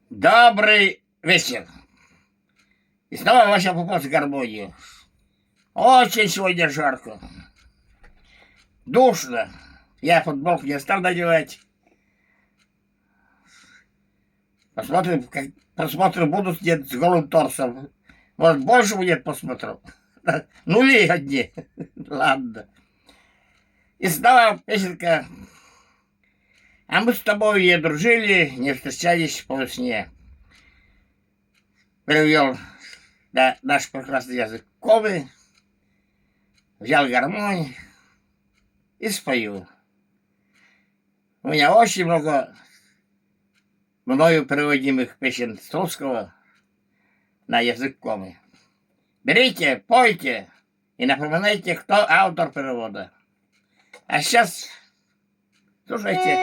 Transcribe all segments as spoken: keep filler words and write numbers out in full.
Добрый вечер. И снова Вася Попов с гармонией. Очень сегодня жарко. Душно. Я футболку не стал надевать. Посмотрим, как просмотры будут, нет, с голым торсом. Может, больше будет просмотров. Нули одни. Ладно. И снова песенка. А мы с тобой не дружили, не встречались по весне. Перевел на наш прекрасный язык коми, взял гармонь и спою. У меня очень много мною переводимых песен с русского на язык коми. Берите, пойте и напоминайте, кто автор перевода. А сейчас слушайте.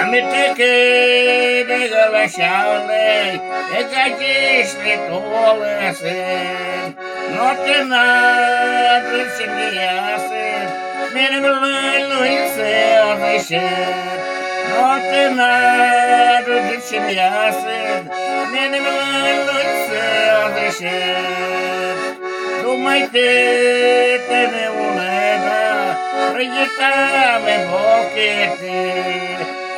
Амитеке бегала шаулей, эгадишли толесен. Но тэнад рыцинь лиясен, меным луй луйсэ озыщет. Но тэнад рыцинь лиясен, меным луй луйсэ озыщет. Думайтэ, тэныд улэда, рыдитамэ бокетэ.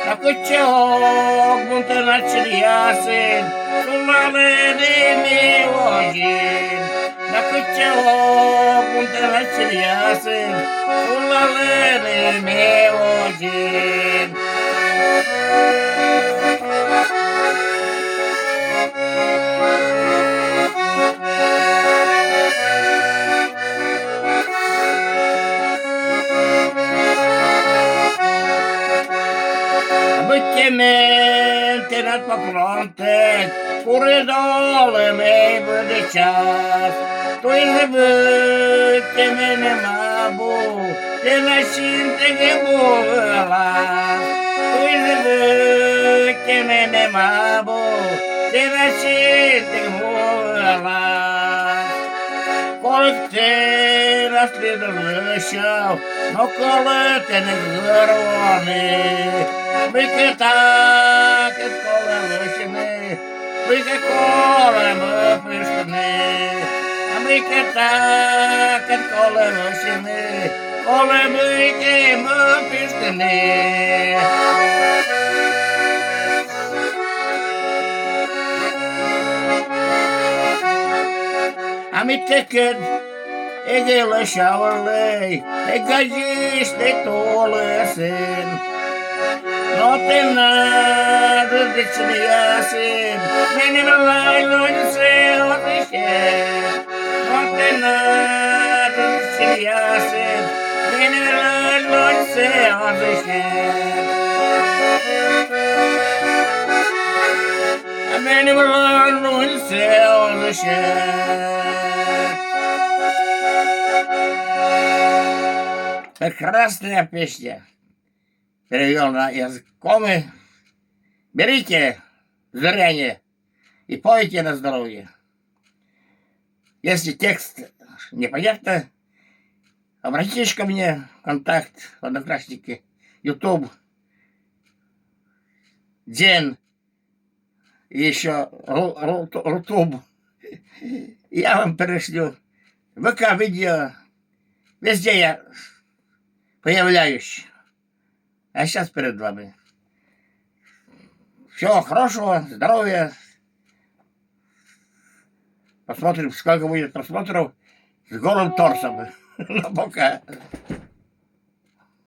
Да кытчы ог мун тэнад чильясын, сулалэны ме озьыен. Да кытчы ог мун тэнад чильясын, сулалэны ме озьыен. Быттьэ мен тэнад поклонтэд, курыт олэм эй быдэ час. Туйзэ быттьэ меным абу тэнад синтэг муылас. Туйзэ быттьэ меным абу тэнад синтэг муылас. Колык тэнад лидыр лысьтыв, но колэ тэнэд вырвоны. Мыйкэ такэд колэ лысьтыны, мыйкэ колэ мыпыштыны. Мыйкэ такэд колэ лысьтыны, колэ мыйкэ мыпыштыны. Амитекэд эгелэ шаулей, эгадиське толэсэн. Но тэнад рыцинь лиясын, меным луй луйсэ озыщет. Но тэнад рыцинь лиясын, меным луй луйсэ озыщет. Меным луй луйсэ озыщет. Прекрасная песня. Перевёл на язык коми. Берите, зыряне, и пойте на здоровье. Если текст непонятно, обратитесь ко мне в Контакт, в Одноклассники, Ютуб, Дзен, и ещё Ру-, Ру-, Рутуб. Я вам перешлю. ВК видео. Везде я появляюсь. А сейчас перед вами. Всего хорошего, здоровья. Посмотрим, сколько будет просмотров с голым торсом. Ну, пока.